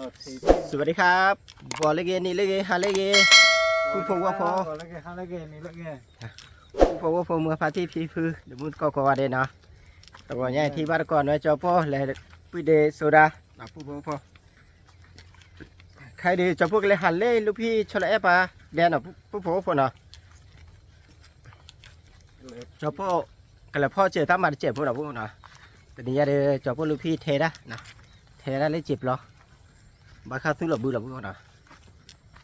สวัสดีครับ ဂီၤလၢအဂ့ၤ နံၤလၢအဂ့ၤ ဟါလၢအဂ့ၤ ပုၢ်ဖိဝဲၢ်ဖိ ပုၢ်ဖိဝဲၢ်ဖိ မုၢ်ဖါတံၢ်ဖံဖု ဒီးမုၢ်သကိးကိးဂၤဒဲးနီၤ တဂီၤညါအံၤထံၣ်ဘၣ်တကိးန့ၣ် ကၠီၤပိၢ်လဲၤ ပုၢ်ဒ့စိဒၣ် ပုၢ်ဖိဝဲၢ်ဖိ ခဲအံၤဒီး ကၠီၤပိၢ်ကလဲၤဟးလၢလူၢ်ဖံးဆီလီၤအဲၣ်ပှၤဒဲးနီၤ ပုၢ်ဖိဝဲၢ်ဖိနီၤ ကၠီၤပိၢ်ကလဲၤဖီၣ်စဲးတၢ်မၤတစဲးဖိနီၤ ပုၢ်ဖိနီၤ တနံၤညါဒီး ကၠီၤပိၢ်လူၢ်ဖံးထဲဒၣ် ထဲဒၣ်လၢစံာ်ပျီ ဘၣ်ဃးသူၣ်လီၤဘုလီၤ ပုၢ်ဖိနီၤ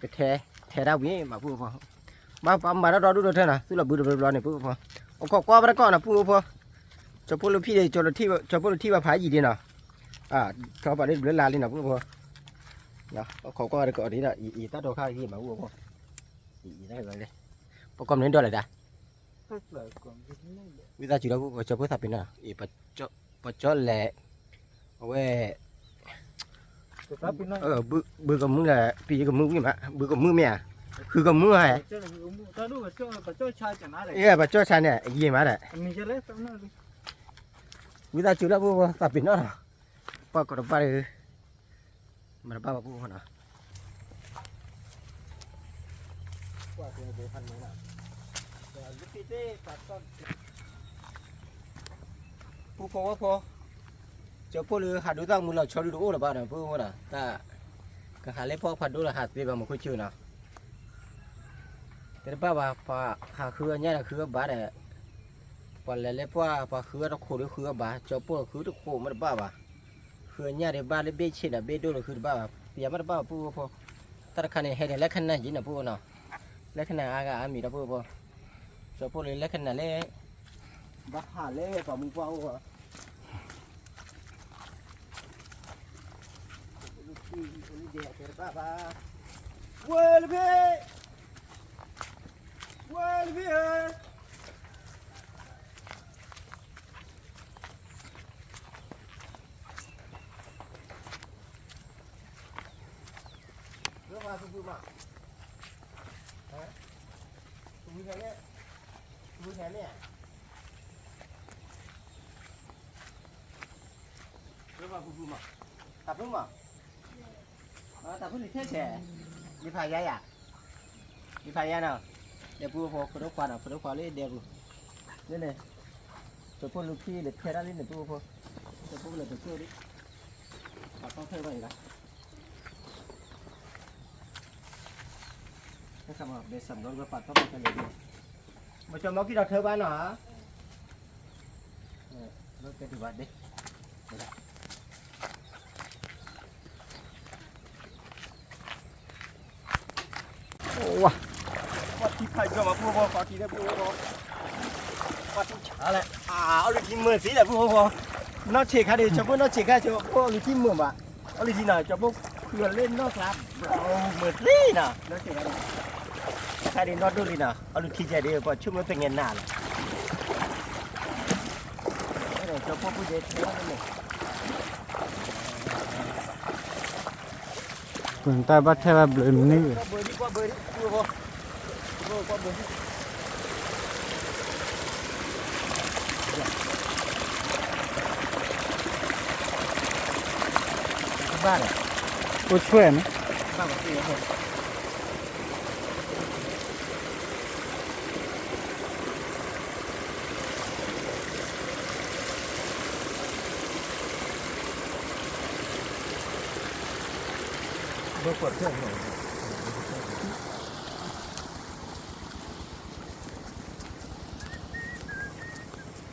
ကထဲ ထဲဒၣ်ဝံၤမး ပုၢ်ဖိ ဘၣ်ပှၤမၤတၢ်ဒီဒူၣ်ဒီထၢနီၤ သူၣ်လီၤဘုတဘျီဘျီန့ၣ် ပုၢ်ဖိ အိၣ်ခိးကွၢ်ဘၣ်တကိးနီၤ ပုၢ်ဖိ ကၠီၤပိၢ်လူၢ်ဖံးဒီး ကၠီၤပိၢ်လူၢ်ထံၣ်ဘၣ်ဖးယံာ်ဒံးနီၤ ထီၣ်ပာ်လၢတဘျုးလါလံနီၤ ပုၢ်ဖိ အိၣ်ခိးကွၢ်တကိးဒ်နီၤ အံၤအံၤတၢ်ဒိးခါဂ့ၤမး ပုၢ်ဖိ အံၤအံၤတၢ်ဂ့ၤလံ ပကိးမနုၤဒိးလဲၣ်ဒၣ် ဝံသးစူၤလီၤ ပုၢ်ဖိ ကၠီၤပိၢ်သးပ့ၤနီၣ် ပကၠီလဲၤ အဝဲ ဘုကမုၢ်လၢ ပယံၤကမုၢ်ဝံၤမး ဘုကမုၢ်မ့ၢ်ဧါ ဃုကမုၢ်ဧါ ပကၠီဆါန့ၣ် အယံာ်မးဒီး ဝံသးစူၤလီၤ ပုၢ်ဖိ သးပ့ၤနီၣ်လီၤ ပှၤကိးတဘၣ်ဒီး မၤတဘၣ်ဘၣ် ပုၢ်ဖိနီၤ ပုၢ်ဖိဝဲၢ်ဖိ ကၠီၤပိၢ်လၢဟးဒိသၣ်မူလီၤဆီဒုတအိၣ်လၢၤဘၣ်ဒီး ပုၢ်ဖိနီၤ တၢ် ကဟးလၢပှၢ်ဖးဒိၣ်လၢဟးသ့ဘၣ်မူခိၣ်ဆူၣ်နီၤ တဘၣ်ဘၣ် ပှၤဟးဃုအညၣ်ဒီးဃုအဘါဒီး ပှၤလဲၤလၢပှၢ် ပှၤဃုအတခိးဒီးဃုအဘါ ကၠီၤပိၢ်ဃုတခိးမ့ၢ်တဘၣ်ဘၣ် ဃုအညၣ်ဒီးဘၣ်လၢဘ့ၣ်ဆ့ၣ်ဒီးဘ့ၣ်ဒိၣ်ဒီးဃုတဘၣ်ဘၣ် ပယၤမ့ၢ်တဘၣ်ဘၣ် ပုၢ်ဖိ တၢ်တခါန့ၣ် ဟဲဒီးလၢခနၢၣ်ယံၤနီၤ ပုၢ်ဖိနီၤ လၢခနၢၣ်အါဂၤအါမံၤဒီး ပုၢ်ဖိ ကၠီၤပိၢ်လၢလၢခနၢၣ်လၢ ဘၣ်ဟးလၢပှၤမူပှၢ်အိၣ် ဝဲလၢဖံ ဝဲလၢဖံဧၢ လၢပှၤသူၣ်ဖုမး သူၣ်ဖုဟဲန့ၣ် သူၣ်ဖုဟဲန့ၣ် လၢပှၤသူၣ်ဖုမး တၢ်ဖုမး တၢ်ဖုလံၤထဲဆဲး လံၤဖးယါယၤ လံၤဖးယါနီၤ ဒဲပူဖိ ဖိဒိၣ်ခွါနီၤ ဖိဒိၣ်ခွါလၢဒဲပူ လၢန့ၣ် ကၠီၤဖိလူၢ်ဖံးလၢထဲဒၣ်လံန့ၣ် ပူဖိ ကၠီၤဖိကလဲၤတကၠိၣ်ဒံး ပာ်တီၢ်ထဲဘၣ်အံၤလီၤ မ့ၢ်ကၠီၤမီကံဒီးထၢဘၣ်နီၤ လၢကဲဒံးဘၣ်ဒ့ ဝါ ပှၤထံဖးယီၤမး ပူဖိ ပှၤထံလၢပူဖိ ပှၤထံဆါလဲၣ် အီၣ်လုၢ်ထံ မုာ်သ့လၢပူဖိ နီၢ်ဆံးခါဒီး ကၠီၤဖိနီၢ်ဆံးခါ ကၠီၤဖိအီၣ်လုၢ်ထံမုာ်ဘၣ် အီၣ်လုၢ်ထံနီၤ ကၠီၤဖိဃုအီၤလၢနီၢ်ကျါ မုာ်သ့နီၤ နီၢ်ဆံးခါဒီး ခါဒီးနီၢ်ဒိၣ်လံနီၤ အီၣ်လုၢ်ထံကဲဒီး ပှၤဆိကမိၣ်သငဲးနၤလီၤ ကၠီၤဖိပူၤဒဲးထဲန့ၣ် ပတၢ်ဘၣ်ထဲဘၣ်ဘျုးန့ၣ် ဘၣ်ဒီး အိၣ်ဆွဲၣ်န့ၣ် ဘၣ်ကွၢ်ထွဲ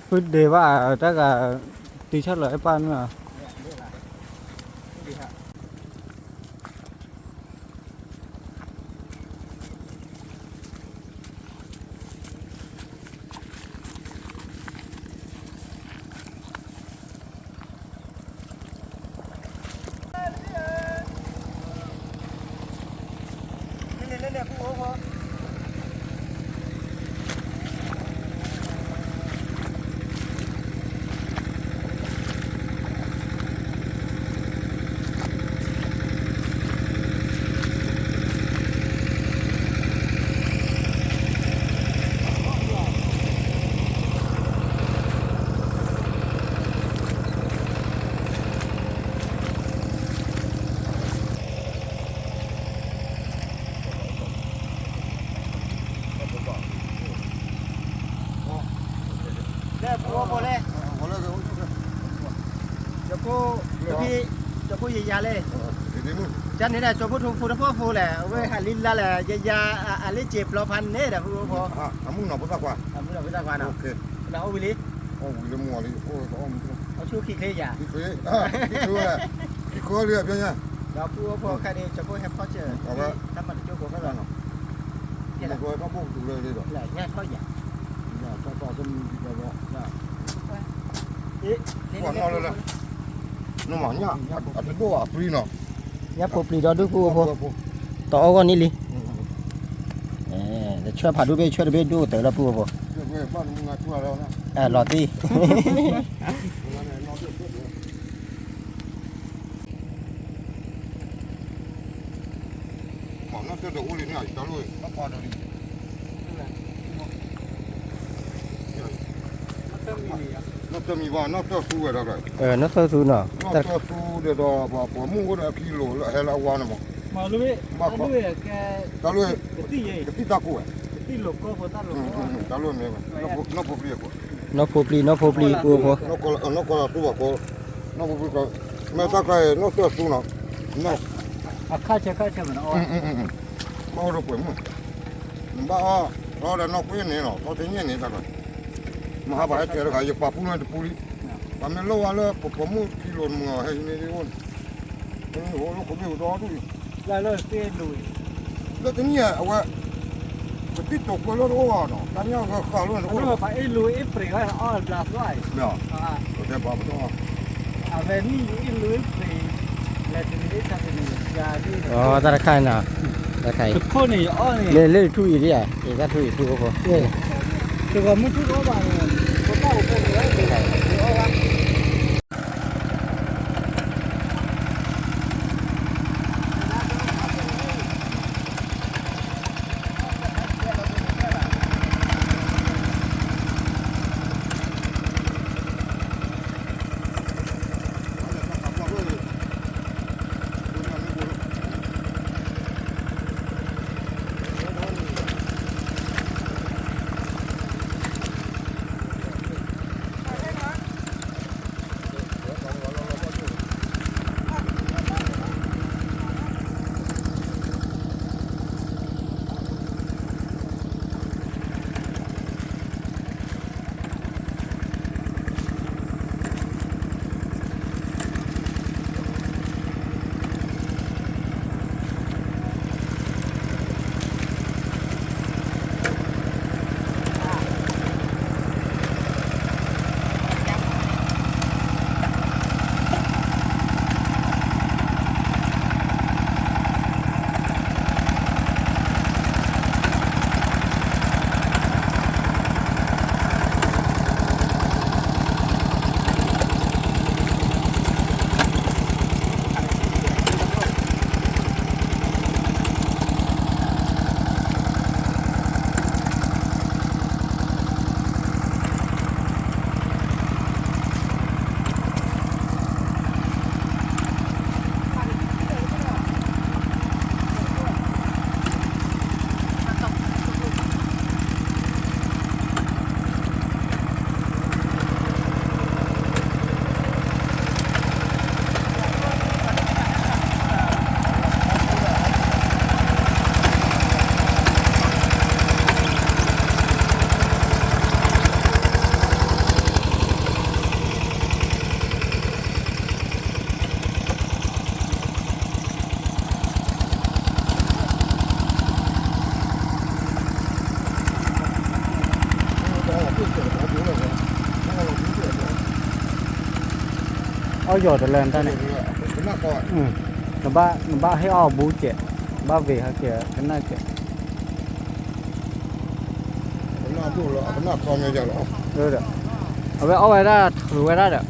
ဖုဒ့ဘၣ် တၢ်ဂၤ တံၤဆၣ်လီၤအဲၣ်ပၢ်န့ၣ်လီၤ ကန့ၣ်ဒီး ကၠီဖိထိၣ်ဖိတဖီဖိလဲၣ်, အဝဲဟးလံလါလဲၣ်, ယယၤ အလ့စ့ၣ်ပျီဖးန့ၣ်ဒီး ဖိဖိ, အမုၢ်နီၢ်ဖိသၣ်ခွါ, အမုၢ်နီၢ်ဖိသၣ်ခွါနီၤ, အိၣ်ဝံၤလံ, အိၣ်ဝံၤလံမ့ၢ်လံ, အိၣ်ဝံၤလံ, အဆူၣ်ခံချ့ယၤ, ခံချ့, ခံချ့လံ, ခံချ့လံ, အဖျိညါ, ဒီးဖိဖိခါန့ၣ် ကၠီဖိဟဲဖီစၢၣ်, တၢ်မၤတကၠိဖိဖဲလီၤနီၤ, ကဲလီၤ, ညါထီၣ်ယၤ, ညါထီၣ်တမံၤဒီး, ပှၤနီၢ်လၢလၢ, နမၤညၣ်, အတဒိၣ်အပျံၤနီၤ, ညၣ်ဖိပျံၤဒီဒူၣ် ပုၢ်ဖိ, တအီၣ်ဂီၢ်န့ၣ်လံ, တဆၢဖးဒိၣ်ဘ့ၣ် ဆၢတဘ့ၣ်ဒိၣ်ကတၢၢ်လၢ ပုၢ်ဖိ, လီၤတံၢ်, မၤနီၢ်တၢၢ်ဒီးအိၣ်လံန့ၣ်, နီၢ်တၢၢ်မံၤဘၣ် နီၢ်တၢၢ်သူဝဲဒၣ်, နီၢ်တၢၢ်သူနီၤ, နီၢ်တၢၢ်သူဒီး ပှၤပိာ်မုၣ်အိၣ်ဒီးအခံလိၤလၢဟဲလၢအဝါန့ၣ်မး, တၢ်လိၣ်, ကသံၣ်တၢ်ကိၢ်ဝဲ, တၢ်လိၣ်မ့ၢ်ဝဲ, နီၢ်ဖိပျံၤ, နီၢ်ဖိပျံၤ, ပုၢ်ဖိ, နီၢ်ကီၢ်သူဘၣ်ကိး, နီၢ်ဖိပျံၤ, မ့ၢ်တၢ်ခါအံၤ နီၢ်တၢၢ်သူနီၤ, အခါဆၢခါဆၢမးနီၤ, ဘၣ်အိၣ်ဒီးပိာ်မုၣ်, နဘၣ်အီၣ်, ထီဒီးနီၢ်ကွ့န့ၣ်နီၤ, ထီတညၣ်န့ၣ်တၢ်, မဟါဘၣ်ဟဲတဲတဂၤ ယပာ်ပူၤန့ၣ်တပူၤလံ, ပှၤမ့ၢ်လိၣ်ဝဲလၢပပိာ်မုၣ်ခံလိၤနမုၢ်အီၤ ဟဲဟံးန့ၢ်ဒ်အိၣ်န့ၣ်, အိၣ်လၢခိၣ်ဘ့ၣ်ဟူးဒီဒူၣ်အံၤ, လၢတနံၣ်အဝဲ ပတံၢ်တိာ်ကွဲလၢတအိၣ်ဘၣ်နီၤ, တၢ်ညၣ်ဂၤဃာ်လၢန့ၣ်တအိၣ်ဘၣ်, တၢ်တခါအံၤနီၤ, တၢ်တခါအံၤ, လၢလၢထူၣ်အံၤဒ်ဧါ, တၢ်တခါအံၤ, လၢလၢထူၣ်အံၤဒ်ဧါ, တၢ်ထူၣ်အံၤထူၣ်အိၣ်ဖိ တဂီၤမုၢ်ထူၣ်တအိၣ်ဘၣ်န့ၣ်, ပတၢ်အိၣ်ဖိန့ၣ်, အီၣ်ယီၤတလၢတၢ်န့ၣ်, နဘၣ်ဟ့ၣ်အီၣ်ဘူးကဲး, ဘၣ်ဝ့ၤဟဲကဲး ကနၣ်ကဲး, အဝဲအီၣ်ဝဲဒၣ်ထုးဝဲဒၣ်ဒီး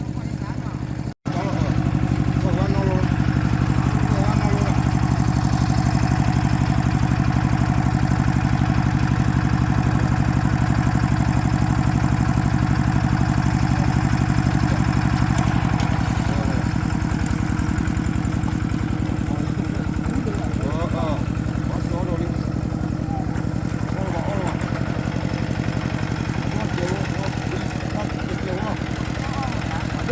အ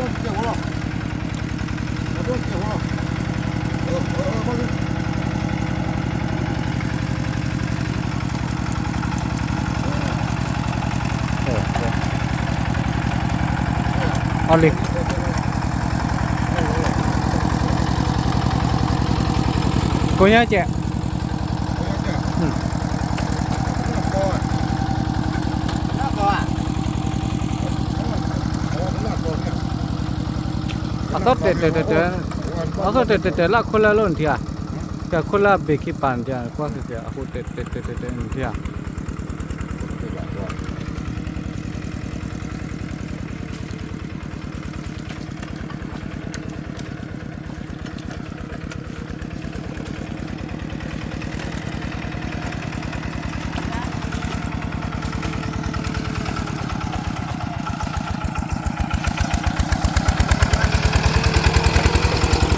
လံ, ကိးညါကဲး, အသီၣ်တဲာ်တဲာ်တဲာ်တဲာ်, အသီၣ်တဲာ်တဲာ်တဲာ်လၢအခိၣ်လၢအလိၣ်နထံဧါ, တဲာ်ခိၣ်လၢအဘ့ၣ်ခံပၤနထံဧါ, ကွၢ်က့ၤက့ၤ အဃိတဲာ်တဲာ်တဲာ်တဲာ်တဲာ်နထံဧ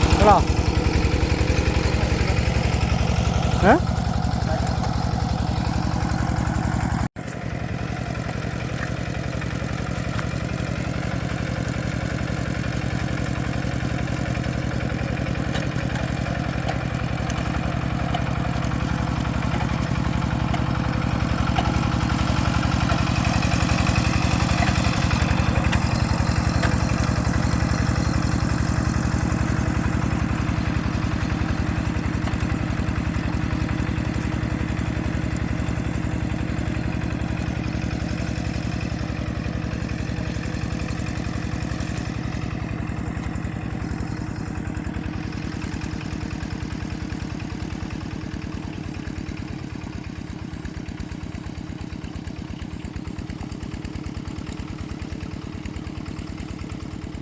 ါ. လီၤ,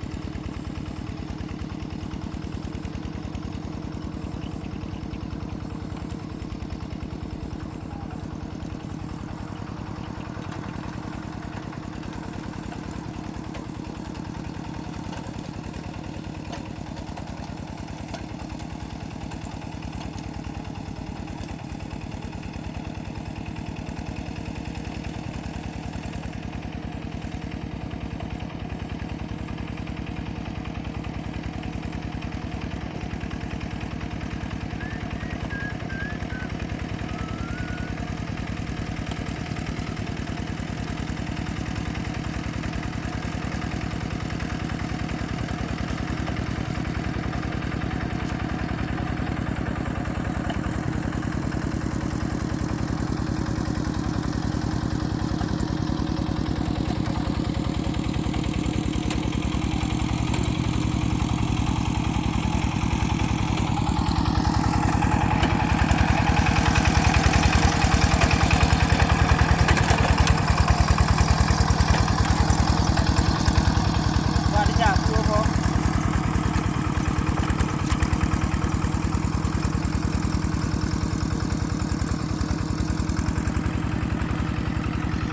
ဟါ န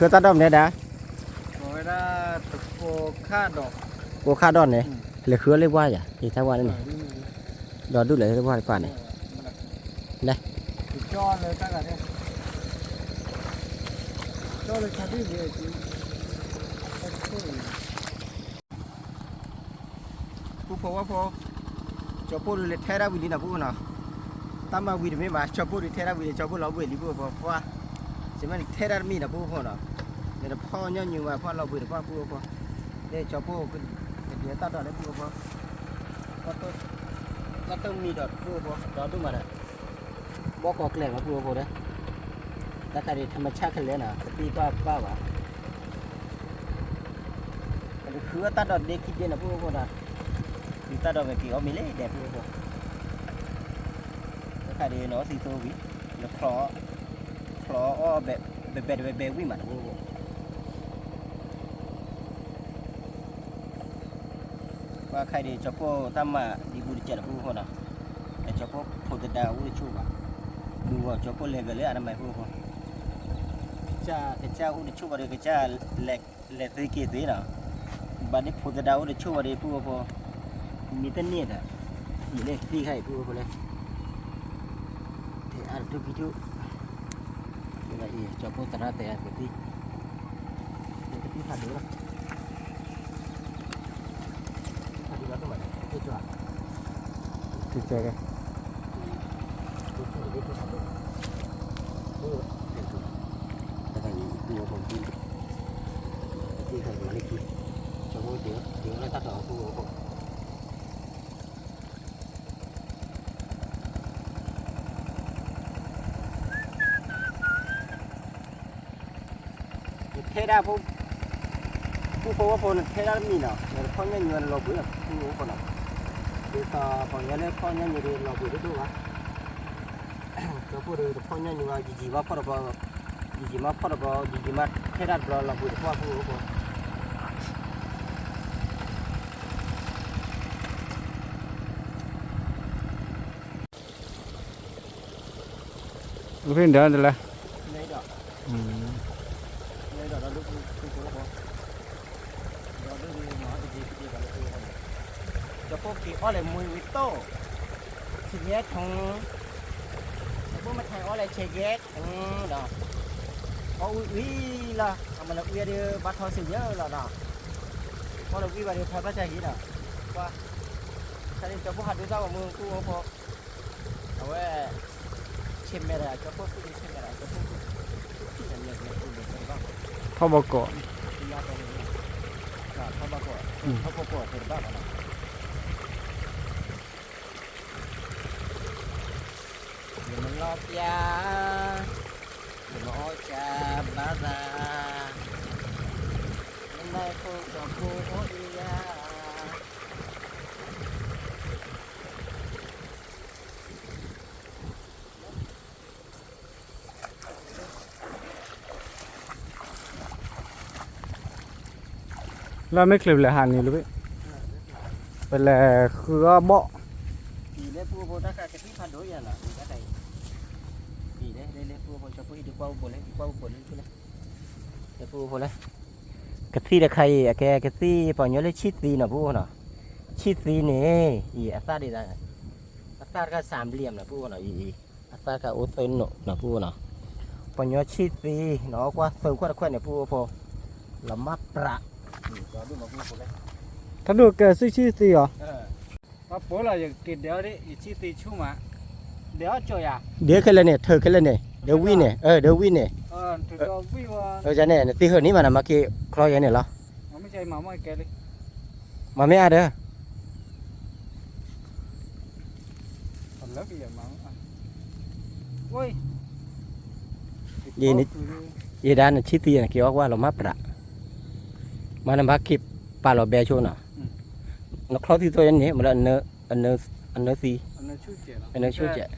ဃုတၢ်ဒီးမနုၤဒၣ်, ကိးခါဒီးန့ၣ်, လဲၤဃုအီၤလၢပှၢ်ယၤ, ယထါဝဲန့ၣ်န့ၣ်, ဒီးဒုးလဲၤလၢပှၢ်တပၤန့ၣ်, လဲၤ ပုၢ်ဖိဝဲဖိ, ကၠီၤဖိဒုးလဲၤထဲဒၣ်ဝံၤလံနီၤ ပုၢ်ဖိနီၤ, တၢ်မၤဝံၤတမ့ၢ်ဘၣ် ကၠီၤဖိဒုးထဲဒၣ်ဝံၤလံ ကၠီၤဖိလီၤဘှံးလံ ပုၢ်ဖိခွါ, ယမ့ၢ်ထဲဒၣ်တမံၤဒီး ပုၢ်ဖိနီၤ, လဲၤတဖီၣ်ညီနုၢ်ဝဲ ဖီၣ်လီၤဘှံးတဖၣ် ပုၢ်ဖိ, လၢကၠီၤဖိ ကဒုးတၢ်ဒီးလၢ ပုၢ်ဖိ, တၢ်တမံၤဒီး ပုၢ်ဖိ ဒီဒူၣ်မးဒီး ဘီကီၢ်ကျဲမး ပုၢ်ဖိဒီး, တၢ်ခါဒံး ထမဆၣ်ခဲလၢာ်နီၤ တသံကွၢ်ဘၣ်ဘၣ်, ပကဃုအီၣ်တၢ်ဒီးဒ့ခံဒ့နီၤ ပုၢ်ဖိဒီး, ဃုတၢ်ဒီးဝဲက့ၤအီၣ်မ့ၤလၢဒဲး ပုၢ်ဖိ, တၢ်ခါဒံးနီၤ သံသိဝံၤ, နချီ, ချီအီၣ် ဘဲဘဲတဝဲဘဲဝံၣ်မးနီၤ ပုၢ်ဖိ ပှၤခါဒံး ကၠီၤဖိတၢ်မၤဒံးဘူးတကဲးဒီး ပုၢ်ဖိနီၤ, ကၠီၤဖိဖိသဒါအိၣ်တဆိၣ်ဘၣ်, မုၢ်ဂီၤကၠီၤဖိလဲၤဂၤလၢအတမၤ ပုၢ်ဖိ, ကစၢ်အိၣ်တဆိၣ်ဘၣ်ဒီး ကစၢ်လဲၤသုးက့ၤသုးနီၤ, ဘၣ်ဒ်ဖိသဒါအိၣ်တဆိၣ်ဘၣ်ဒီး ပုၢ်ဖိ, မ့ၢ်တန့ၢ်ဒီး, မ့ၢ်လၢသံခါအံၤ ပုၢ်ဖိလဲၣ်, ထဲအါတထူၣ်ဖံထူၣ်, မ့ၢ် ကၠီဖိသရၣ်တဲကသံၣ်, ကသံၣ်ဖးဒိၣ်လီၤ, ကသံၣ်ဖးဒိၣ်လီၤတမး, ကသံၣ်ကၠီ, ကသံၣ်ကၠီလီၤ, ကသံၣ်ဖးဒိၣ်, ကသံၣ်ဖးဒိၣ်, ကသံၣ်ဖးဒိၣ်, ကၠီဖိဒုးလၢတၢ်တီၤအပူၤအဃိ နထဲဒၣ်ဖိ, ဖိဖိဖိ နထဲဒၣ်တမံၤနီၤ, နတဖီၣ်ညါညူနလီၤဘှံးလီၤ ဖိဖိနီၤ, ဒ်သိးပှၤကညီလၢဖီၣ်ညါညူဒီးလီၤဘှံးတဒိၣ်ဘၣ်, ကၠီဖိဒီးတဖီၣ်ညါညူဘၣ် ယံာ်ယံာ်မးဖီၣ်တဘျီ, ယံာ်ယံာ်မးဖီၣ်တဘျီ ယံာ်ယံာ်မးထဲဒၣ်တဘျီလီၤဘှံးတဖီၣ် ဖိဖိဖိ ဖဲဒၣ်တလဲၣ်, ကၠီဖိက့ၤအီၣ်လဲၣ်မွ့ဝံၤတိၢ်, ဆံးယဲၢ်ထူၣ်, ကၠီဖိမ့ၢ်ထဲအီၣ်လဲၣ်ဆံးယဲၢ်ထူၣ်ဒီး, အီၣ်ဝံၣ်ဝံၣ်လီၤ အမ့ၢ်လၢဝံၣ်ဒီးဘၣ်ထီၣ်ဆံးယဲၢ်လီၤနီၤ, အီၣ်လၢဝံၣ်ဘၣ်ဒီးဖးဘၣ်ဆံးယဲၢ်ဒီး, ကွၢ်, တၢ်လၢကၠီဖိဟးဒိသၣ်ဝဲမုၢ်ကူၣ်အိၣ်ဖိ အဝဲ, ဆ့မဲာ်ဒီးကၠီဖိဖုၣ်ဒီးဆ့မဲာ်ဒီးကၠီဖိ, ဖီၣ်ဘီကီး, ထီၣ်ဘီကီး, ထီၣ်ဘီကီးဖဲတဘၣ်ဘၣ်နီၤ, ယမလီပျၢ်, ယမအီၣ်ကၢဘၣ်သး, ယနၢ်ခိကၠီဖိအိၣ်အံၤယၤ လၢမ့ၢ်ချ့ပလဲၤဟးနံၤလၢဘ့ၣ်, ပလဲၤဃုအီၣ်ဘီၣ်, အံၤလၢပူဖိတၢ်ဃာ်ကသံၣ်ဖးဒိၣ်ယၤလီၤ, အံၤတၢ်ဃာ်အံၤ, အံၤလၢလၢပူဖိ ကၠီဖိအံၤဒုးကွၢ်အိၣ်ဘိးလၢ ဒုးကွၢ်အိၣ်ဘိးလၢ လၢပူဖိလၢ, ကသံၣ်တခါအံၤ အကဲကသံၣ်ပှၤကညီလၢဆံၣ်သံနီၤ ပူဖိနီၤ, ဆံၣ်သံန့ၣ် အံၤအသၣ်ဒ်သး အသၣ်တခါစၢ်ဘျံးမနီၤ ပူဖိနီၤ, အံၤ အသၣ်တခါအိၣ်သၢနိးနီၤ ပူဖိနီၤ, ပှၤကညီဆံၣ်သံနီၤ ကွၢ်သုးခွဲးတခွဲးန့ၣ် ပူဖိဖိ, လီၤမၢ်ပြး, တၢ်ဒိၣ်ကဲဆံၣ်ဆံၣ်သံအီၤ, ဒဲခဲလၢာ်န့ၣ် ထုးခဲလၢာ်န့ၣ် ဒဲဝံၣ်န့ၣ် အၢ ဒဲဝံၣ်န့ၣ်, န့ၣ် နသံဟၢၣ်န့ၣ်ဘၣ် နမၤက့ၤချီယဲန့ၣ်လီၤ, မၤမ့ၢ်အါဒီး ယဒၣ်နဆံၣ်သံ နက့ၤအီၣ်ကွၢ်လီၤမၢ်ပြး, မ့ၢ်နဘၣ်က့ၤပာ်လီၤဘဲဆိနီၤ, နချီသံသိးယဲန့ၣ် မ့ၢ်လၢ အနၢသံ, အနၢဆူၣ်ကဲး,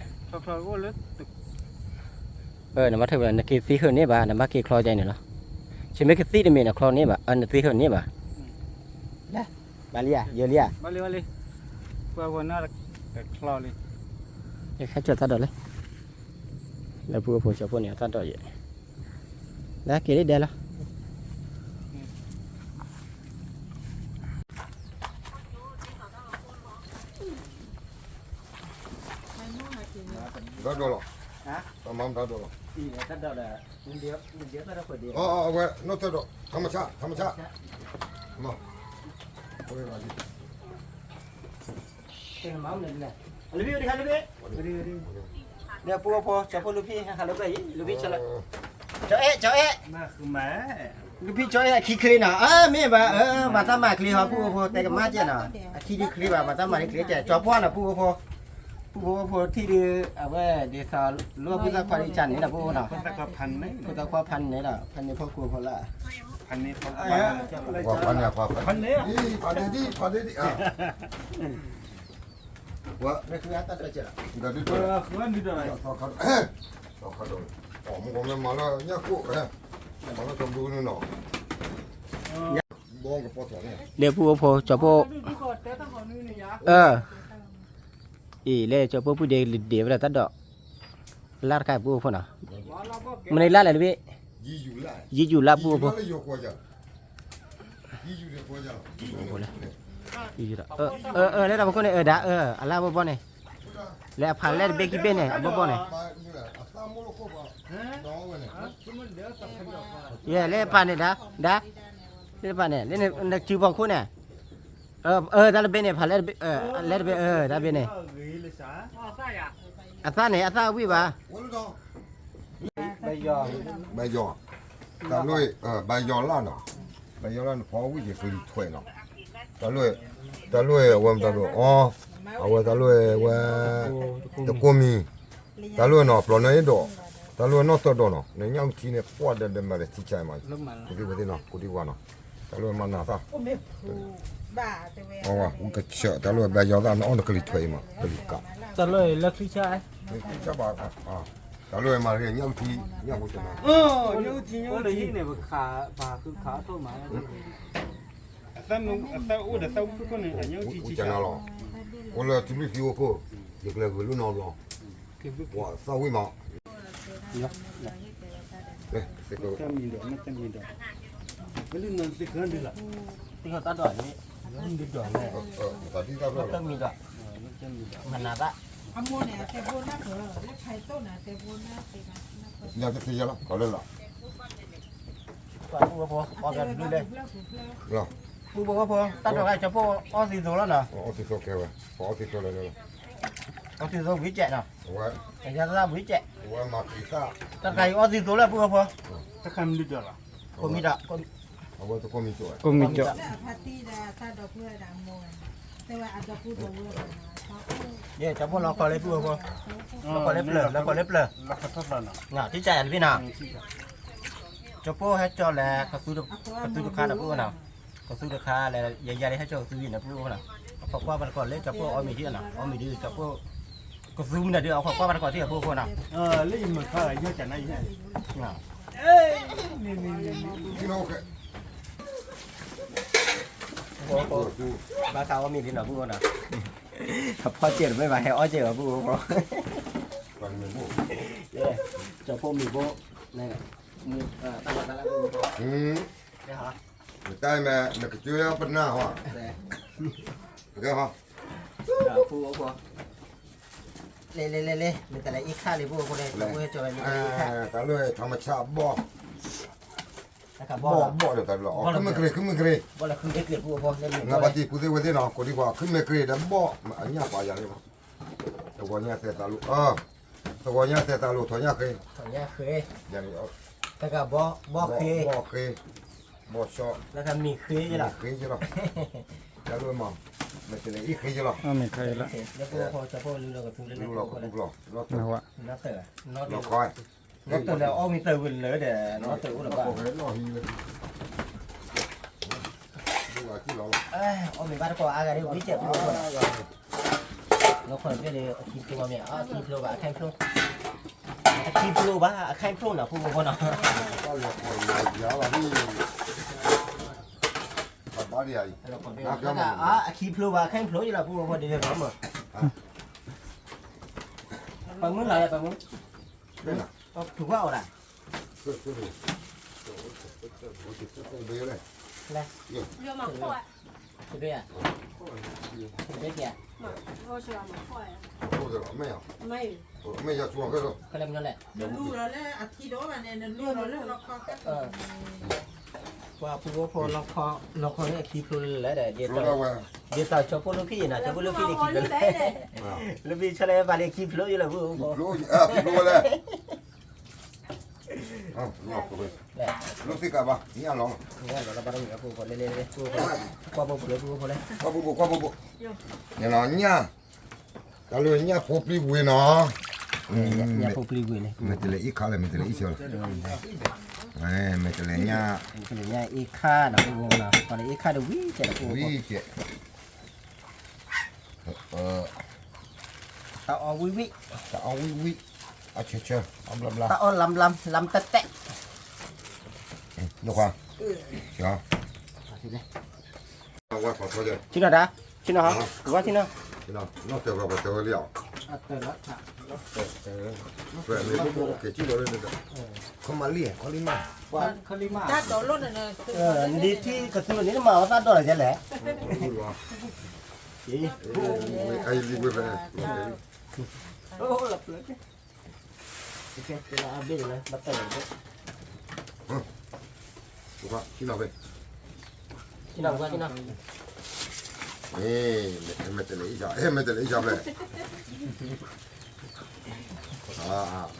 နဘၣ်ထၢၣ် နက့ၤသံဟၢၣ်န့ၣ်ဘၣ် နဘၣ်က့ၤချီယဲန့ၣ်လီၤ, ဆံးမ့ၢ်ကသံၣ်တမ့ၢ် နချီန့ၣ်ဘၣ် နသံဟၢၣ်န့ၣ်ဘၣ်, လၢ ဘၣ်လံဧါ ယၢၤလံဧါ, ဟဲကၠီၤတၢ်ဒိးလဲၣ်, လၢပူဖိကၠီဖိန့ၣ် အတၢ်ဒိးယဲ, လၢက့ၤလံဒဲလီၤ တၢ်ဒိးလီၤ, တၢ်မၤတၢ်ဒိးလီၤ, အဝဲ နီၢ်တၢ်ဒိး ထမဆၣ် ထမဆၣ်, လၢပူဖိ ကၠီဖိလူဖံ ဟးလၢဘၣ်အံၤ လူဖံဆလၢ, ကၠီအဲၣ် ကၠီအဲၣ်, လူဖံကၠီအဲၣ်အခံချ့နီၤ, အၢ မ့ၢ်ဘၣ် အၢ မၤတၢ်မၤချ့ဟီ ပူဖိ တဲကမၣ်ကဲနီၤ, အခံဒုချ့ဘၣ် မၤတၢ်မၤချ့ကဲ ကၠီပှၢ်နီၤ ပူဖိ, ပူဖိဖိထံၣ်ဒု အဝဲဒ်သိး လိၣ်ဖုသၣ်ခွါဒ်ကၢ်န့ၣ်ဒီး ပူဖိနီၤ, ဖုသၣ်ခွါဖးန့ၣ်လီၤ ဖးန့ၣ်ဖိကိးဖိလၢ ဖးန့ၣ် ဖးန့ၣ် ဖးန့ၣ်ဒ် ဖးန့ၣ်ဒ် ဝဲ တၢ်ဒုး တၢ်ဒုး မၤလၢညၣ်ခိၣ် မၤလၢကဘုနီၤ, ဒီးပူဖိ ကၠီဖိ, အၢ, အံၤ လၢကၠီဖိပုၢ်ဒ့ဒ့ဝဲဒၣ်တၢ်ဒိး, လၢတခါပူဖိနီၤ, မနုၤလၢလဲၣ်တဘ့ၣ်, ယံာ်ယူၤလၢပူဖိ လၢတၢ်ပခိၣ်န့ၣ် အၢဒၣ် အၢ အလၢဘီဘီန့ၣ် လၢအဖးလဲၢ်တဘ့ၣ်ခံဘ့ၣ်န့ၣ် အဘီဘီန့ၣ်, ယဲၢ်လၢအဖးန့ၣ်ဒၣ်, ဒၣ်, လၢအဖးန့ၣ် လၢနစုပီခိၣ်န့ၣ်, အၢ တၢ်တဘ့ၣ်န့ၣ် ဖးလဲၢ်တဘ့ၣ်, အၢ လဲၢ်တဘ့ၣ် အၢ တၢ်ဘ့ၣ်န့ၣ်, အသၣ်န့ၣ် အသၣ်ဝံၣ်ဘၣ်, ဘၣ်ယီၤ, တၢ်လၢ, ဘၣ်ယီၤလၢ်နီၤ, ဘၣ်ယီၤလၢ်န့ၣ် ဖီဝံၣ်က့ၤကလံၤထွဲနီၤ, တၢ်လၢ, တၢ်လၢအဝဲမတၤဒိးအီ, အဝဲတၢ်လၢဝဲ, တကိးမံၤ, တၢ်လၢနီၤ ပျီၢ်နၢအ့ၣ်ဒိး, တၢ်လၢနီၢ်သၢဒီးနီၤ နညၣ်အူထံန့ၣ် ပှၢ်ဒီးဒီးမၤလၢထံဆါမး, ကူသ့ဝဲသ့ၣ်နီၤ ကူဒံကွၢ်နီၤ, တၢ်လၢမၤနၤသၣ် ဝံကဆၢၣ် တၢ်လၢဘၣ်ယီၤသၣ် နအီၣ်နကလံၤထွဲအံၤမး ကလံၤကး, တၢ်လၢလၢချံဆၣ်, တၢ်လၢမၤရ့ၣ်ညၣ်အူထံ, ညၣ်အူထံ, အိၣ်လၢဟံၣ်န့ၣ် ပခး, ပခးအီၣ်ထိၣ်မး, အသၣ်အိၣ်ဒီးသၣ်ဝံၣ်ခိၣ်န့ၣ် ညၣ်အူထံဆံဆါလီၤ, အိၣ်လၢထံဘျုးထံအိၣ်ခိၣ်, ယကျဲၤဂုာ်လၢနီတဘျီ, ပှၤသၣ်ဝံၣ်မး တၢ်မံၤဒီး, တၢ်မံၤဒီး, သ့ၣ်ခီၣ်တၢ်ဒိးန့ၣ်, ဒ်ဒီးလဲၣ်, တၢ်မံၤဒီး, မနၤဘၣ်, အမိၢ်န့ၣ် အတဲဘိနၢ်ပၢၢ်, လၢဖဲသိၣ်န့ၣ် အတဲဘိနၢ်ပၢၢ်, ညါတသ့ယလီၤ ပှၤလၢလီၤ, ပှၤဖိ, အီၣ်ဘျုးလဲၣ်, ပုၢ်ဖိ, တၢ်ဒိးဂၤကၠီဖိအီၣ်သံသိလီၤနီၤ, အီၣ်သံသိကဲဝဲ, ပှၤအီၣ်သံသိလီၤ, အီၣ်သံသိဝံၤကဲးနီၤ, အယါသၣ်ဝံၤကဲး, တၢ်တခါအံၤအီၣ်သံသိလၢပုၢ်ဖိ, တၢ်ခါမံၤဒီးလီၤ, ကိးမံၤဒီး, ကိးမံၤကၠိး, ယဲၢ်ကၠီဖိလီၤခီလၢပုၢ်ဖိ, လီၤခီလၢပျၢၤ, လီၤခီလၢပျၢၤ, ထံၣ်ကၢ်ယၤတဘ့ၣ်နီၤ, ကၠီဖိဟဲကၠီလဲၤ, ကသူတခါဒီးပုၢ်ဖိနီၤ, ကသူတခါလဲၤ, ယၤယၤလၢဟဲကၠီကသူယံၤန့ၣ်ပုၢ်ဖိနီၤ, အခီၣ်ကွၢ်ပှၤတခီလၢကၠီဖိအီၣ်မ့ၤဒ်နီၤ, အီၣ်မ့ၤဒ်ကၠီဖိ, ကသူမနုၤဒ်အခီၣ်ကွၢ်ပှၤတခီထံၣ်အပုၢ်ဖိနီၤ, လၢယမၤခါယဲၢ်ကၠီနၤယဲၢ် ဘၣ်ဃးအီၣ်မ့ၤလံနီၤ ပုၢ်ဖိနီၤ, အဖီၣ်စဲးတမ့ၢ်ဘၣ် ဟဲအီၣ်စဲးဘၣ် ပုၢ်ဖိ, ကၠီဖိမံၤဖိ, တၢ်မၤတၢ်လၢပုၢ်ဖိ, နတၢ်မ့ၢ်နကစၢ်ယွၤပနၢ်ဟီ, ပုၢ်ဖိ, လဲၤလဲၤလဲၤလဲၤ မ့ၢ်တလဲၤအံၤခါလံ ပုၢ်ဖိလဲၤ ကၠီဖိဟဲကၠီလဲၤမ့ၢ်တလဲၤအံၤခါ, တၢ်လၢထီမဆါဘီ ဘီဘီဒီးတၢ်လီၤ အီၣ် ဃုမ့ၢ်ကြ့ၤ ဃုမ့ၢ်ကြ့ၤ, နဘၣ်တံၢ်ပုၢ်သ့ၣ်ဝဲသ့ၣ်နီၤ ကိးဒံကွၢ် ဃုမ့ၢ်ကြ့ၤဒီးဘီၣ် အညၣ်ပာ်ယၤလံ, သဝီညါသဲးသးလိၤ, သဝီညါသဲးသးလိၤ ထီၣ်ညၣ်ဃ့, တဂၤဘီ ဘီၣ်ဃ့, ဘီၣ်ဃ့, ဘီၣ်ဆီ, မ့ၢ်ဃ့ယလီၤ, တၢ်လၢမ့ၢ်, မ့ၢ်တလဲၤအံၤဃ့ယလီၤ, လီၤခီ, လီၤခီ, နီတၢ်လဲၣ် အီၣ်မ့ၢ်တၢ်ဝံၤလၢဒီး နီတၢ်အိၣ်လၢၤဘၣ်, အီၣ်မ့ၢ်ဘၣ်တကိးအါဂၤဒ်ဝံၤကဲးဖိ, လီၤခီတဘ့ၣ်ဒီး အခံဖျိမ့ၢ် အခံဖျိ, အခံဖျိဘၣ် အခံဖျိနီၤ ဖိဖိနီၤ, အခံဖျိဘၣ် အခံဖျိယလီၤ ဖိဖိဒီး ပှၤမုၢ်လၢ်လၢပှၤမုၢ်, ပှၤဖုးကွၢ်အီၤဒၣ်, လဲၣ်, တဘ့ၣ်ဧါ, တဘ့ၣ်က့ၤဧါ, မ့ၢ်ယၤ, ကလဲၤမညီလဲၣ်, နလူလီၤလၢအခံဒီးဘၣ်န့ၣ် နလူလီၤလၢလီၤခီ, ပှၤဖုဖိဖိလီၤခီ, လီၤခီန့ၣ်အခံဖျိလၢလဲၣ်ဒီး, ဒ်သိးကၠီဖိလၢခံအံၤနီၤ ကၠီဖိလၢခံန့ၣ်ခံဖျိလၢ, လၢမ့ၢ်ဆီလဲၣ်ဘၣ်လၢခံဖျိယလီၤ ဖိဖိ, ဖျိဝဲလဲၣ်, လီၤသ့ၣ်ကးဘၣ် ညၣ်လီၤ, ကွၢ်ဘိဘိ ကွၢ်ဘိဘိ, ညၣ်, တၢ်လၢညၣ်ဖိပျံၤဝ့ၤနီၤ, ညၣ်ဖိပျံၤဝ့ၤန့ၣ် မ့ၢ်တလဲၤအံၤခါလဲၣ် မ့ၢ်တလဲၤအံၤဆၢလီၤ, မ့ၢ်တလဲၤညၣ်, မ့ၢ်တလဲၤညၣ်အံၤခါနီၤ ဖိဖိနီၤ ပှၤလၢအံၤခါဒီးဝံၤကဲး ဝံၤကဲး တၢ်အီၣ်ဝံၣ်ဝံၣ်, တၢ်အီၣ်ဝံၣ်ဝံၣ်, အဆၢဆၢ, အီၣ်ဘျီဘျီ, တၢ်အီၣ်လမ်လမ် လမ်တဲတဲ, ယခွါ, ဆ့ၣ်နီၤဒၣ်, ဆ့ၣ်နီၤ, ဝါဆ့ၣ်နီၤ, နီၢ်တၢၤဝဲ ပှၤတၢၤဝဲလံဧါ, ခမၤလံ ခီလံမး, တၢ်ဒိးလိၣ်န့ၣ်, နဒ်ထံကသူန့ၣ် နမၤအီၤတၢ်ဒိးလီၤယဲလဲၣ်, အံၤလံဝဲဖဲန့ၣ်, အိၣ်လၢပျၢၤကဲ, ကဲ ကဲလၢအဘ့ၣ်လၢ ဘၣ်တၢ်လၢကဲ, ဟမ်, ပှၤ ဆံနီၤဖဲ, ဆံနီၤပှၤ ဆံနီၤ, အဲ မဲာ်တဲးလဲးအံၤ, အဲ မဲာ်တဲးလဲးအံၤဖဲ,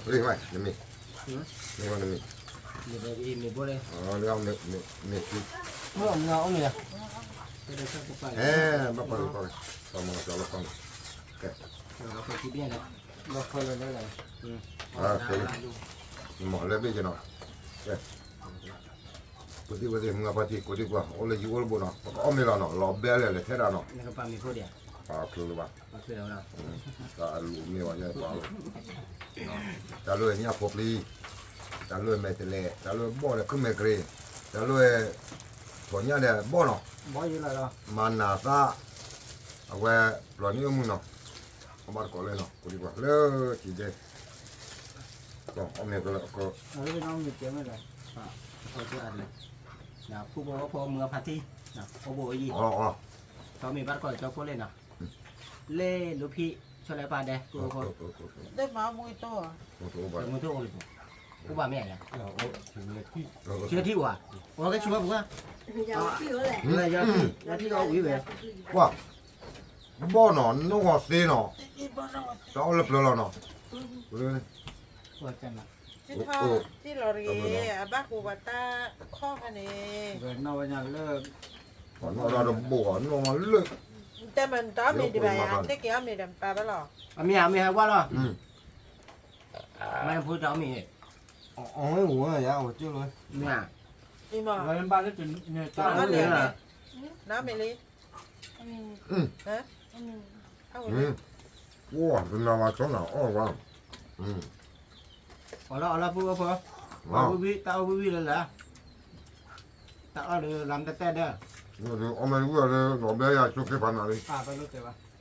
လၢဝဲ နမ့ၢ်, လၢဝဲနမ့ၢ်, မ့ၢ်ဘိလဲၣ်, လၢမ့ၢ်, မ့ၢ်, မ့ၢ်, အဲ ဘၣ်ပာ်လီၤပာ်လီၤ, ပှၤမၤကီလီၤပာ်လီၤ, ကဲ, လီၤဖဲခံဘ့ၣ်န့ၣ်, လီၤဖဲလၢလၢ, မၤလၢဘ့ၣ်ကနီၤ, ကဲ, ပသံဝဲသ့ၣ်မုၢ်အဖါတံၢ် ကိးဒံကွၢ် အိၣ်လၢယံၤအိၣ်တဘိနီၤ ပကအီၣ်မ့ၤလီၤနီၤ လီၤဘဲလဲၣ်လဲၤထဲဒၣ်နီၤ, ပာ်ချူလၢၤဘၣ်, တၢ်အလူၤမ့ၢ်ဝဲညါပာ်လီၤ, တၢ်လၢညၣ်ဖိပျံၤ, တၢ်လၢမဲာ်တဲးလဲး, တၢ်လၢဘီၣ်ဒီးခုမဲာ်ကရ့ၣ်, တၢ်လၢ ထိးညၣ်ဒီးဘီၣ်နီၤ, မၤနၤသၣ်, အဝဲပျီၤန့ၢ်အမုၢ်နီၤ, အဘၣ်တကိးလၢနီၤ ကိးဒံကွၢ် လၢကံဒဲ, အီၣ်မ့ၤကလၢက, ဖုဖိဖိမုၢ်အဖါတံၢ်, အိၣ်ဘိအယံၤ, အီၣ်မ့ၤဘၣ်တကိးကၠီဖိလဲၣ်နီၤ, လဲၤလိဖံး ဆီလဲၣ်ပာ်ဒဲး, မုၢ်တအိၣ်ဘၣ်မ့ၢ်ဧါ, ဆူထံၣ်ဝဲ, အီကဲဆူဝဲပှၤ, ယထံၣ်အီၣ်ဝံၤဝဲ, ပှၤ ဘီၣ်နီၤ နီၢ်ဂီၤသ့နီၤ, တၢ်အီၣ်လၢပျၢၤလီၤနီၤ, ထံလီၤတဂ့ၤ အဘၣ်ဃိပှၤတၢ်ခီၣ်ခါန့ၣ်, နီၢ်ဒၣ်တဘိၣ်နီၢ်မးလၢ, တဲမတအီၣ်မ့ၤဒံးဘၣ်ယၤ သ့ၣ်က့ၤအီၣ်မ့ၤဒီးပာ်ဘၣ်လီၤ, အမ့ၢ်အမ့ၢ်ဟဲဝါလီၤ, မ့ၢ်ဖိတၢ်အီၣ်မ့ၤ, အဝဲဝဲယၤ အဝဲကၠိလီၤ, မ့ၢ်, ဘၣ်လၢတၢ်အီၣ်မ့ၤလံ ပှၤတနာ်ဝဲဆီနၤအီၣ်ဝဲ, အီၣ်လီၤအီၣ်လီၤဖိဖိ, ဝံၤဝံၤတၢ်အီၣ်ဝံၤဝံၤလၢလၢ, တၢ်အီၣ်ဒီးလါမတတဲဒၢ, အီၣ်မ့ၢ်ဝံၤလၢလီၤဘဲယၤဆိးက့ၤဖးနၤလံ,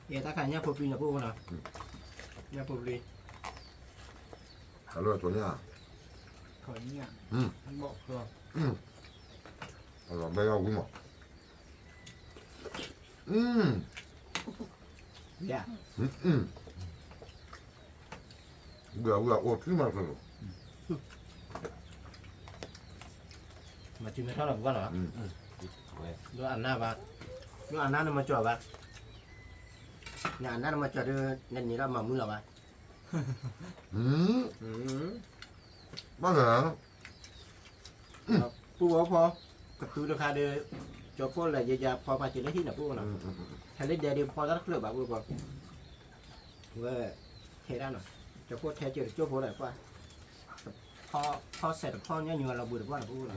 ယတၢ်ခါညၣ်ဖိပျံၤန့ၣ်ပအိၣ်နီၤ, ညၣ်ဖိပျံၤ, တၢ်လၢထိးညၣ်, လီၤဘဲယၤဝံၤမး ဝံၤအဝံၤအအိၣ်ထံမးဆိ, မၤစုမဲထီၣ်လီၤပှၤလီၤ, ဒိအနၢ်ဘၣ်, ဒိအနၢ်နမၤကၠီၤဘၣ်, နအနၢ်နမၤကၠီၤဒီး နန့ၢ်လီၤမၤမူလီၤဘၣ်, ဘၣ်လၢ ပူဝဲဖီ, ကသူတခါဒီး, ကၠီဖိလဲၤယယၤဖီပာ်စၢၤလၢဟံၣ်န့ၣ်ပူနီၤ, ဟဲလၢဒဲဒီးဖီတၢ်တဖျၢၣ်ဘၣ်ပူဖီ, ဝဲ, ထဲဒၣ်နီၤ, ကၠီဖိထဲစၢၤတကၠိဖိဒီးကွၢ်, ဖီစဲးတဖီညါညူလီၤဘှံးတဖီန့ၣ်ပူနီၤ,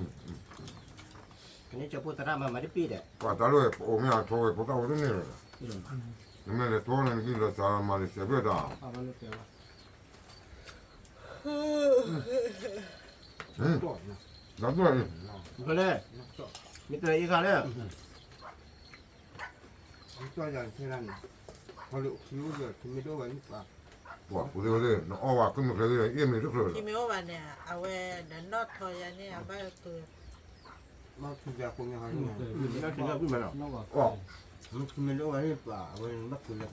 ကန့ၣ်ကၠီဖိသရၣ်မၤမၤတပ့ၢ်ဒီး, ပှၤတၢ်လၢပအိၣ်မ့ၢ်အထိးဝဲဖိသၣ်ဝဲတန့ၢ်လီၤ, နမ့ၢ်လဲၤထိးန့ၣ်နကံလီၤစၢ်မၤလၢစဲးဘျဲၣ်တၢ် ဒီး, မ့ၢ်တအံၤခါလၢ, ပှၤပူၤသ့ၣ်ဝဲသ့ၣ် နအီၣ်ဝဲ ခုမ့ၢ်ချ့သ့ၣ် အ့ၣ်မ့ၢ်တချုးလီၤ, မ့ၢ်အိၣ်ဘၣ်န့ၣ် အဝဲဒီးနီၣ်ထီယၤန့ၣ် အဘၣ်သူ, မ့ၢ်အိၣ်ဘၣ်န့ၣ် ပှၤအဝဲဘၣ်သူလၢ, ဘၣ်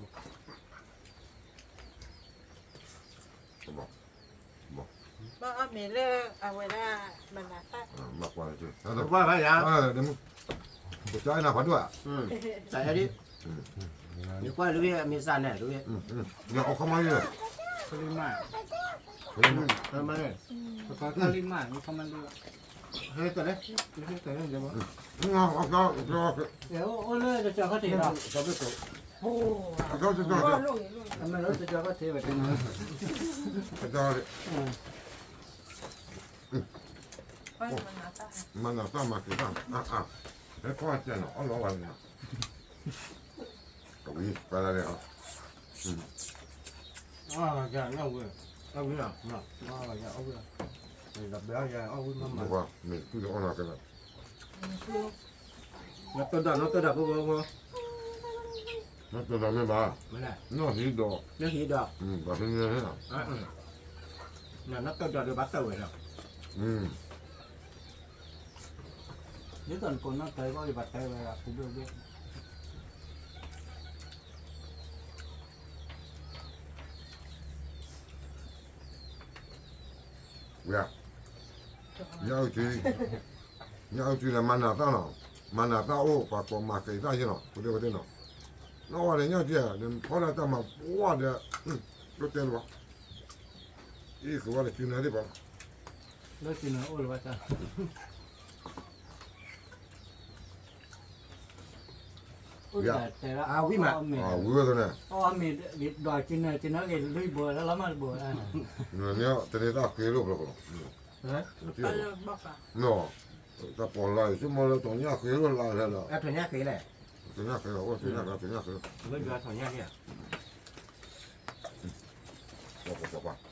အီၣ်မ့ၤလၢအဝဲဒၣ်, မၤနၤသၣ်, ပကနၢ်ဖးဒိၣ်, ယကွၢ်လၢဝဲအမ့ၢ်စၢ်န့ၣ်တဝဲ, အခီမး, ခီမး, ခီမး, ခီမး, အိၣ်လၢတကီခီၣ်ထံးလီၤ, တကီခီၣ်ထံးဝဲ, မၤနၤသၣ်မၤက့ၤသၣ်, ဟဲခီၣ်စဲးနီၤ အီၣ်လီၤဝဲန့ၣ်, ကဝံၤပှၤလၢ်လၢ်, အဝဲ, အဝဲ, အဝဲ, မ့ၢ်တူၢ်လီၤအီၣ်လီၤကဲလီၤ, နီၢ်တၢ်ဒိးနီၢ်တၢ်ဒိးဖိဖိဖိ, နီၢ်တၢ်ဒိးမ့ၢ်ဘၣ်, နီၢ်ဟံးဒီး, နီၢ်ဟံးဒီး, ဘၣ်ဟံးန့ၣ်, နီၢ်တၢ်ဒိးဒီးဘၣ်တၢ်ဝဲလီၤ, ဒ်သိးနကိးနီၢ်တၢ်ဘၣ်ဘၣ်တၢ်ဝဲဒၣ် ပူၤဒိၣ်ဒိၣ်, ညၣ်အုၣ်ထံ, ညၣ်အုၣ်ထံန့ၣ် မၤနၢၤသၣ်နီၤ, မၤနၢၤသၣ်အိၣ် ပှၤကိးမၤက့ၤသၣ်ယဲနီၤ, ပဒိၣ်ဝဲသ့ၣ်နီၤ, နီၢ်ဝဲန့ၣ်ညၣ်အုၣ်ထံဧါ, ဖီဒၣ်တၢ်မၤပှၢ်ဒီး, ဒိၣ်တဲလၢၤဘၣ်, အံၤကဝဲလၢစုနၢသ့ၣ်ပှၤလီၤ, လၢစုနၢအိၣ်လၢၤဘၣ်တၢ် ဝံၤဝဲသန့ၣ်, အီၣ်မ့ၤဒီးစုနၢ စုနၢက့ၤလွံၢ်ဘိလၢလီၤမးတဘိ, တန့ၤသၣ်ဃ့လိာ်ဘျီကလီၤ, တၢ်ပီၣ်လၢ်အံၤ ဆိကမိၣ်လၢထီၣ်ညၣ်ဃ့လိာ်လၢလဲၣ်, ထီၣ်ညၣ်ဃ့လဲၣ်, ထီၣ်ညၣ်ဃ့လီၤ, အိၣ်ထီၣ်ညၣ်ဃ့, ထီၣ်ညၣ်ဃ့, ပှၤပှၤပှၤပှၤ,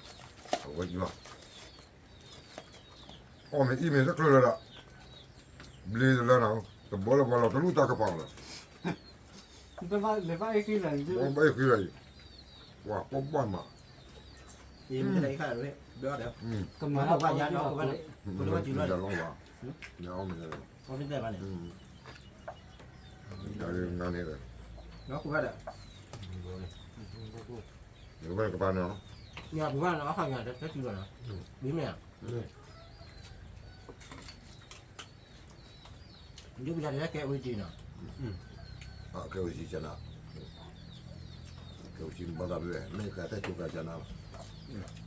အဝဲယွၤ အီၣ်မ့ၤအံၤမ့ၢ်တချုးလၢၤဒီး, ဘျ့တလၢနီၤ, တဘီလၢပှၤလီၤတလူၢ်တၢ်ကပၤလီၤ, ဘၣ်အ့ၣ်ဃံလၢၤအံၤ, ပှၤဘၣ်မး, ကမၤလီၤဘၣ်ယၤလီၤ, ယၤလီၤဘၣ်, ယၤအီၣ်မ့ၤ, ယၤန့ၣ်, ယကဘၣ်န့ၣ်ကပၤန့ၣ်, ယၤပှၤဘၣ်လီၤအခါညါတတုၤလီၤနီၤ, ဘၣ်မ့ၢ်ဧါ ဒုးပယၤတကဲအိၣ်ကံနီၤ, ကဲအိၣ်ကံကနၤ, ကဲအိၣ်ကံဘၣ်သးဘၣ်, မ့ၢ်ကတဲဆိကနၤလီၤ,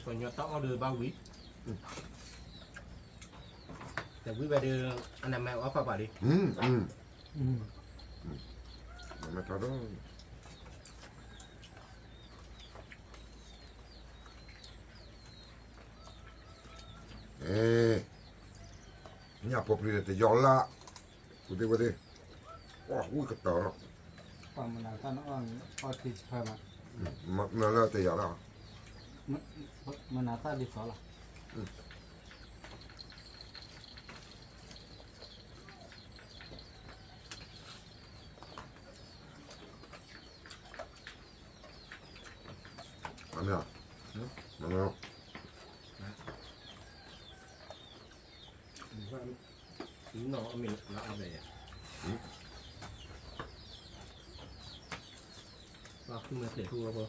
ကညီတၢ်အီၣ်ဒီးဘၣ်ဝံၤ, တဝံၤဝဲဒီး, အနမ့ၢ်အီၣ်ဖးပာ်လံ, မ့ၢ်ထီၣ်ဒီး ညၣ်ဖိပျံၤန့ၣ်တယီၤလၢ်, ဝံၤသ့ၣ်ဝဲသ့ၣ်, အီၣ်ဝံၣ်ကတၢၢ်လီၤ, ပှၤမနၤတၢ်နအီၣ်, အီၣ်ထံဆၢမး, မ့ၢ်လၢတယီၤလၢ်, မနၤတၢ်ဒ်သိးလီၤ. အမ့ၢ်, မ့ၢ်, နီၢ်အမ့ၢ်လၢအဘဲယၤ, ပှၤဃုမၤက့ၤဃုဝဲဖိ,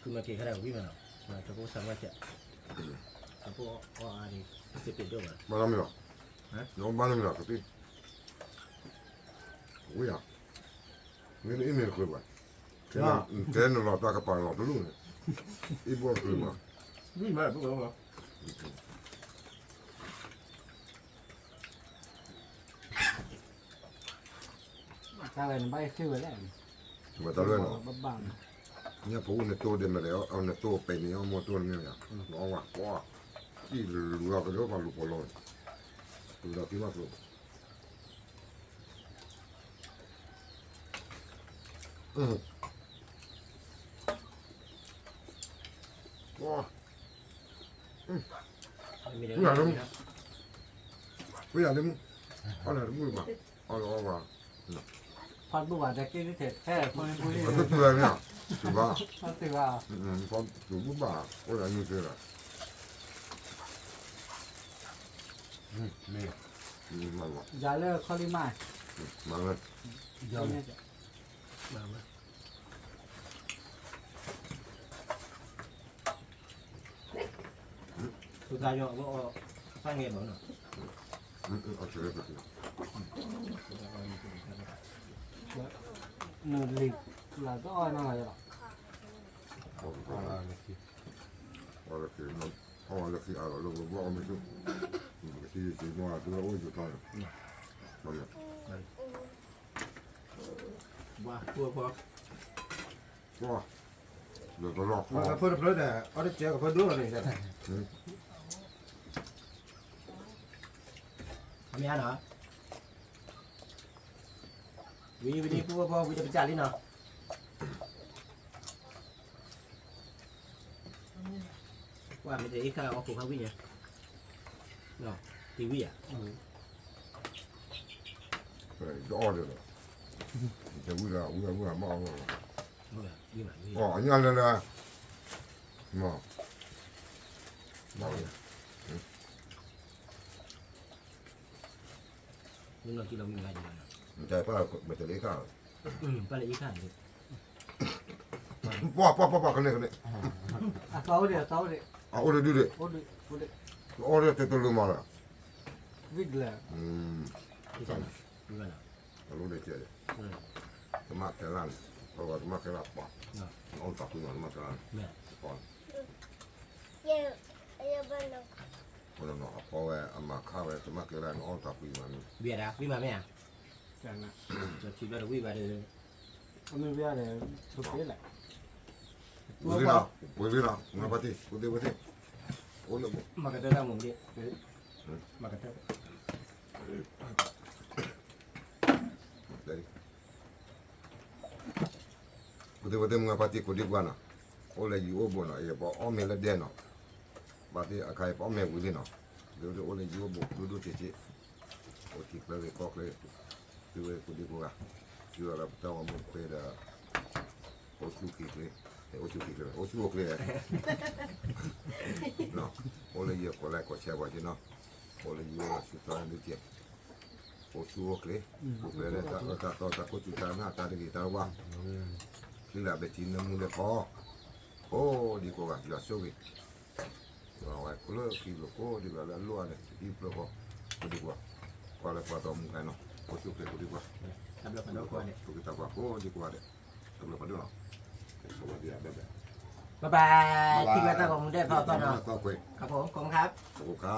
ဃုမၤက့ၤခါဒၣ်ဝံၤမးနီၤ, တကိးဆၢဝဲကဲ, တကိးအီၣ်အါဒံး, စ့ပ့းဒိၣ်ဘၣ်, ဘၣ်နီတမံၤလီၤ, ဘၣ်နီတမံၤလီၤ, ကသံၣ်, ဝံၤဧါ, မ့ၢ်အ့ၣ်မ့ၢ်တချုးဘၣ်, တဲနလီၤတၢ်ကပၤလီၤတလူၢ်န့ၣ်, အ့ၣ်ဘီၣ်တချုးဘၣ်, တၢ်ဝဲန့ၣ်ဘၣ်အ့ၣ်ဃ့ဝဲလဲၣ်, ဝဲတၢ်လၢနီၤ, ညၣ်ဖိအိၣ်န့ၣ်တိၢ်ဒဲးမ့ၢ်လဲၣ်, အန့ၣ်တိၢ်ပဲာ်န့ၣ် အီၣ်မိၢ်တိၢ်န့ၣ်မ့ၢ်ယါ, နအီၣ်ဝဲကွၢ်, ကံၣ်လူၤအီၤကဒီးပှၤလူၤပီၤလီၤန့ၣ်, တုၤဒီးကံၣ်ဘၣ်ကျိၤ ဝံၤလၢမူ, ဝံၤလၢမူ, အီၣ်လၢတမူဘၣ်, အီၣ်လၢအီၣ်ဘၣ်, ဖီတဘူၣ်ဘၣ် တက့ၢ်တထဲထဲ ဖီတဘူၣ်လံ, ဖီတဘူၣ်ဘၣ်, ဖီတဘူၣ်ဘၣ်, အိၣ်လၢနုၤသ့လီၤ, ယၤလၢခီလံမး, မၤဝဲ, သုသးယီၤအဝဲအီၣ်သၣ်ငဲဘၣ်နီၤ, နလံၤလၢတအီၣ်နီၤလီၤ, အီၣ်လၢခံအါလီၤလၢပဘၣ်အီၣ်မ့ၢ်ဆူၣ်, ပကထံၣ်ယ့ၢ်က့ၤမီၢ်လၢသုဝဲအိၣ်ယိၤထီၣ်န့ၣ်, ဘၣ်မ့ၢ် ပှၤ, လၢတလီၢ်ဃီ, ကဖိတဖျၢၣ်ဒီး အီၣ်တကဲကဖိဒိၣ်န့ၣ်, အမ့ၢ်နီၤ, ဝံၤဝံၤန့ၣ် ပှၤပှၤဝံၤဒီးပစၢ်လံနီၤ, ပှၤမ့ၢ်တအ့ၣ်ခါအီၣ်ခိးခါဝံၣ်ညါ, တံၤဝံၣ်ဧါ, တအီၣ်ဒီးလီၤ, တဝံၣ်ဒီး ဝံၣ်ဝံၣ်မ့ၢ်အီၣ်လီၤ, အီၣ်အညၣ်လၢလၢ, မ့ၢ်, ဘၣ်ဝဲ, လၢလီၢ်ခံလီၤဝံၤမၤယံၤလီၤနီၤ, တၢ်ပၢ်မ့ၢ်တလၢခါ, ပၢ်လၢအံၤခါန့ၣ်, ပှၤပှၤပှၤပှၤကလဲၤကလဲၤ, အသီအိၣ်ဒံး အသီအိၣ်ဒံး, အအိၣ်ဒံးဒုးဒံး, အိၣ်ဒံး, တတလူၤမၤလၢ, ဝံၤကလဲၤ, အလိၣ်န့ၣ်ကဲ, တမၤကဲလၢ်န့ၣ်, ပှၤတမၤကဲလၢ်ပှၤ, နအီၣ်တၢ်ကွံမး တမၤကဲလၢ်န့ၣ်, အဖီဝဲ အမၤခါဝဲ တမၤကဲလၢ်န့ၣ် အီၣ်တၢ်ကွံမးန့ၣ်, ဝံၤဒၣ်ကွံမးမ့ၢ်ဧါ, တဝံၤဘၣ်ဒီး, ဝံၤလံနီၤ, ဝံၤလံနီၤ မၤပာ်တ့ၢ် ဖိသ့ၣ်ဝဲသ့ၣ်, အိၣ်လၢ, မၤကတၢၢ်တၢ်မူဒံး, မၤကတၢၢ် ဖိသ့ၣ်ဝဲသ့ၣ် မုၢ်ဂၤပၢ်တံၤကိးဒံကွၢ်နီၤ, အိၣ်လၢယံၤအိၣ်ဘူးနီၤ, ယပအီၣ်မ့ၤလၢဒဲနီၤ, ဘၣ်သ့ၣ်အခါယပအီၣ်မ့ၤဝံၤလံနီၤ, ဒ်အိၣ်လၢယံၤအိၣ်ဘူးဒိၣ်ဒိၣ်ဆံးဆံး, အိၣ်ထံချၢဂ့ၤကီၢ်ချၢ, သုဝဲကိးဒံကိးဂၤ, သုဝဲလၢပတၢ်ဂီၤမူခွဲဒီး, အိၣ်ဆူၣ်အိၣ်ချ့, အိၣ်ဆူၣ်အိၣ်ချ့, အိၣ်ဆူၣ်အိၣ်ချ့, အိၣ်လၢယံၤကိးလၢကိးဆဲးပှၤက့နီၤ, အိၣ်လၢယံၤအိၣ်ဆူၣ်သီဒုးကဲ အိၣ်ဆူၣ်အိၣ်ချ့, ပူၤဖျဲးလၢတၢ်အၢတၢ်သီတၢ်ခိၣ်စူၤတၢ်နၢ်တၢ်တဂ့ၤတၢ်ဝါ, ချံလၢအဘဲထံနၢမူလၢခီ, ကိးဒံကိးဂၤ ယွၤဆိၣ်ဂ့ၤ, ယွၤဝဲကျၢၢ်ခံလိာ်ကိးဒံကိးဂၤလၢအလိၣ်အါန့ၣ် ဟံၣ်ဖျၢၣ်ဃီ, ကိးဒံကိးဂၤ, ကွၢ်လၢပှၤဒီမူခါနီၤ, အိၣ်ဆူၣ်အိၣ်ချ့ကိးဒံကိးဂၤ, တၢ်ဘျုးဖးဒိၣ်ကိးဂၤဒဲး, တၢ်ဘျုးဖးဒိၣ်နီၤ, ဘၣ်ဘၣ်, ထံၣ်ဘၣ်တၢ်ဂီၤမူဒဲးသီသီနီၤ, ခါဖိ ခီမခါ, ခါဖိခါ